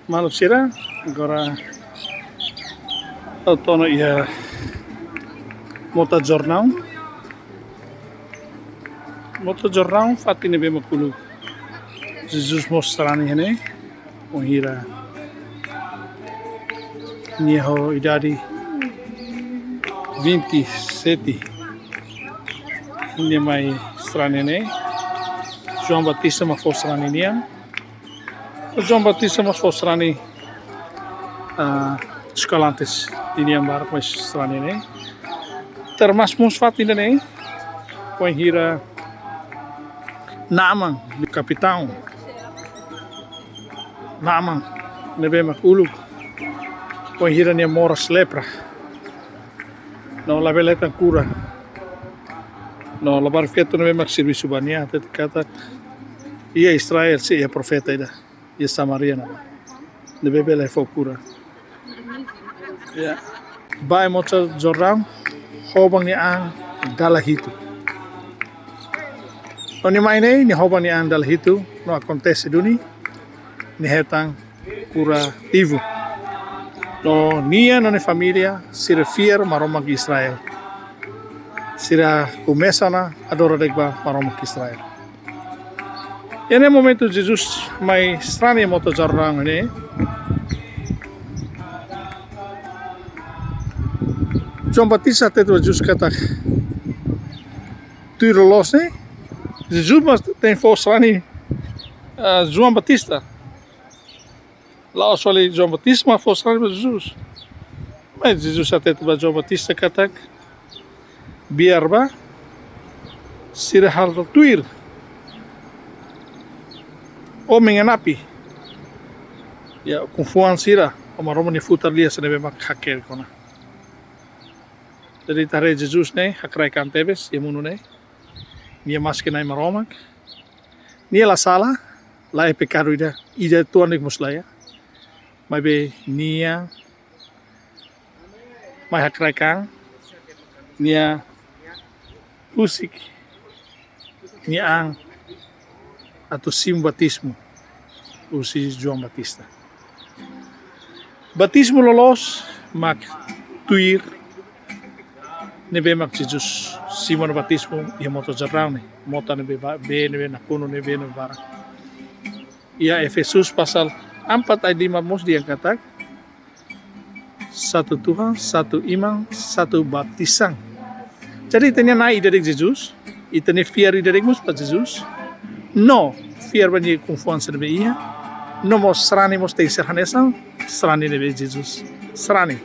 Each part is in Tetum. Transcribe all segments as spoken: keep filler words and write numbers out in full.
Maluk sira, agora ha'u to'o ona iha Mota Jordaun. Mota Jordaun fatin ne'ebé mak uluk Jesus mós sarani iha ne'e. Wainhira nia ho idade vinte e sete, nia mai sarani iha ne'e. João Batista mak fó sarani nia. João Batista mós fó sarani, ah, eskolantes nian barak mai sarani ne'e. Termasuk mós fatin ida-ne'e, wainhira Naaman, kapitaun Naaman, ne'ebé mak uluk, wainhira nia moras lepra, no labele hetan kura. No labarik feto ne'ebé mak servisu ba nia hatete katak iha Israel sei iha profeta ida, iha Samaria ona, ne'ebé bele fó kura. Ya. Bá iha Mota Jordaun, hoban nia an dala hitu. No nia mai ne'e, nia hoban nia an dala hitu, no akontese duni, nia hetan kurativu. No nia no nia família sira fiar Maromak Israel. Sira komesa ona adora de'it ba Maromak Israel. Iha ne'e momentu Jesus mai sarani Mota Jordaun ne'e, João Batista hatete ba Jesus katak tuir loloos ne'e, Jesus mós tenke fó sarani, ah, João Batista. La'ós fali João Batista mak fó sarani ba Jesus. Mas Jesus hatete ba João Batista katak, biar bá, sira halo tuir. Ó menganapi. Ya, ukun-fuan sira, ó Maromak nia futar lian sira ne'ebé mak hakerek ona. Jadi ita haree Jesus ne'e, hakraik an tebes, iha mundu ne'e. Nia maski Na'i Maromak. Nia la sala, la iha pekadu ida, ida tuan nik mós la iha. Maibé nia mai hakraik an, nia husik nia an atu simu batizmu husi João Batista. Batizmu loloos mak tuir ne'ebé mak Jesus simu ona batizmu iha Mota Jordaun ne'e, mota ne'ebé ba, bee ne'ebé nakonu ne'e, bee ne'ebé barak. Iha Efesus pasal empat ayat lima mós dehan katak, satu Tuhan, satu iman, satu baptisan. Jadi ita-nia Na'i ida de'it Jesus, ita-nia fiar ida de'it mós ba Jesus. No fiar ba nia ukun-fuan sira ne'ebé iha. No mós sarani mós tenke ser hanesan sarani ne'ebé Jesus sarani.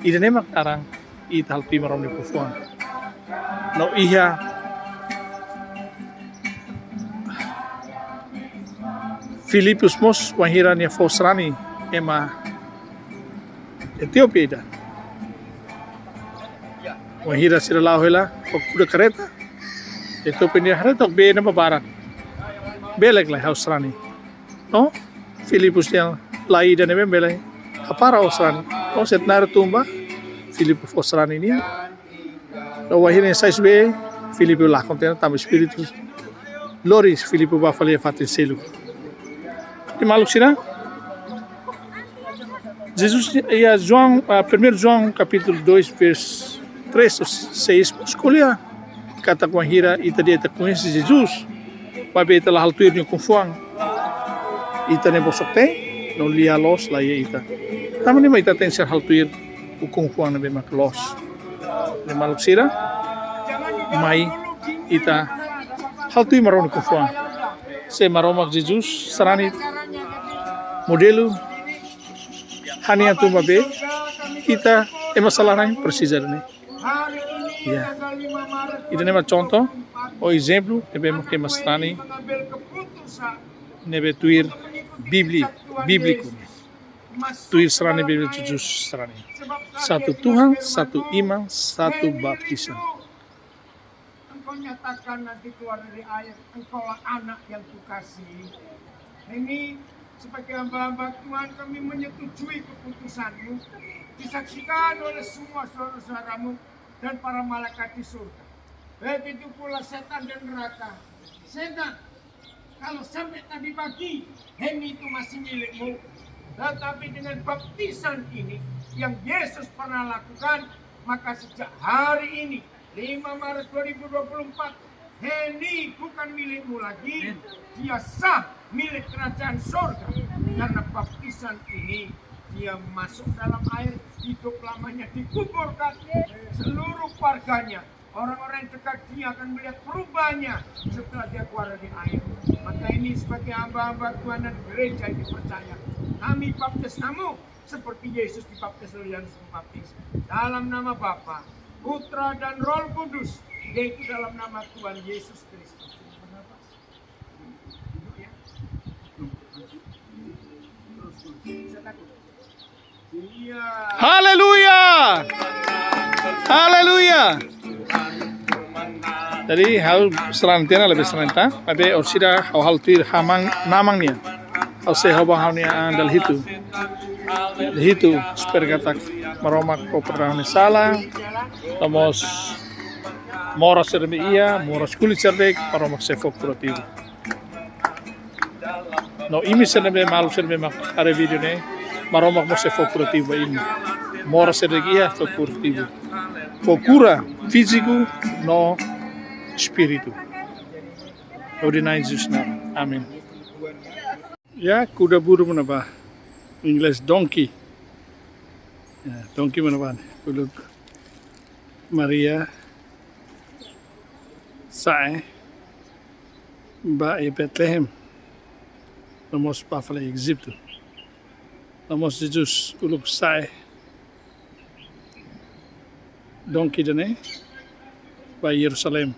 Ida-ne'e mak naran ita halo tuir Maromak nia ukun-fuan. No iha Filipus mós wainhira nia fó sarani ema Etiópia ida. Wainhira sira la'o hela ho kuda karreta, Etiópia nia haree took bee ne'ebé barak. Bele ka lae ha'u sarani. No Filipus dehan lae, ida-ne'ebé bele hapara ó sarani. No sira naran tun ba, Filipus fó sarani nia. No wainhira nia sai husi bee, Filipe lakon tiha ona tanba Espíritu lori Filipe bá fali iha fatin seluk. Entaun maluk sira, Jesus iha João, ah, primeiro João capítulo dois, verso três ou seis, mós ko'alia katak wainhira ita dehan ita koñese Jesus, maibé ita la halo tuir nia ukun-fuan, ita ne'e bosok tee, no lia loos la iha ita. Tanba ne'e mak ita tenke ser halo tuir ukun-fuan ne'ebé mak loos. Ne'e maluk sira, mai ita halo tuir Maromak nia ukun-fuan. Se Maromak Jesus sarani modelu hanesan tun ba bee, ita ema sala-na'in presiza ida-ne'e. Ya. Ida-ne'e mak contoh, ou ezemplu, ne'ebé mak ema sarani, ne'ebé tuir Bíblia, bíbliku. Tuir sarani Bíblia Jesus sarani. Satu Tuhan, satu iman, satu baptisan. Engkau nyatakan nanti keluar dari air, Engkaulah Anak yang Kukasihi. Ini sebagai hamba-hamba Tuhan, kami menyetujui keputusan-Mu, disaksikan oleh semua saudara-saudara-Mu dan para malaikat di surga. Begitu pula setan dan neraka. Setan, kalau sampai tadi pagi, Hemi itu masih milik-Mu, Tetapi dengan baptisan ini yang Yesus pernah lakukan, maka sejak hari ini, lima Maret dua ribu dua puluh empat, Heni bukan milikmu lagi, dia sah milik kerajaan sorga. Karena baptisan ini, dia masuk dalam air, hidup lamanya dikuburkan, seluruh keluarganya, orang-orang yang dekat dia akan melihat perubahannya setelah dia keluar dari air. Maka ini sebagai hamba-hamba Tuhan dan gereja yang dipercaya, kami baptis kamu seperti Yesus dibaptis oleh Yohanes Pembaptis. Dalam nama Bapa, Putra, dan Roh Kudus, yaitu dalam nama Tuhan Yesus Kristus. Duduk, ya. Terus, terus. Bisa takut. Iya. Haleluya. Haleluya. Jadi ha'u selalu tiana lebih selalu ta, tapi orsida ha'u halo tuir Haman, Naman nian. Ha'u sei ha'u ba ha'u-nia an dala hitu. Dala hitu, supaya katak Maromak fó perdamaian sala, no mós moras sira-ne'ebé iha, moras ko'alia sira-ne'e, Maromak sei fó kurativu. No imi sira-ne'ebé, maluk sira-ne'ebé mak haree vídeo ne'e, Maromak mós sei fó kurativu ba imi. Moras sira-ne'ebé iha, fó kurativu. Fó kura fíziku no espíritu. Hodi Na'i Jesus naran. Amen. Ya, kuda-buru mak ne'ebá. Inglés donkey. Ya, donkey mak ne'ebá. Uluk Maria sa'e ba iha Betlehem, no mós ba fali Ejitu. No mós Jesus uluk sa'e donkey ida-ne'e ba Jerusalém.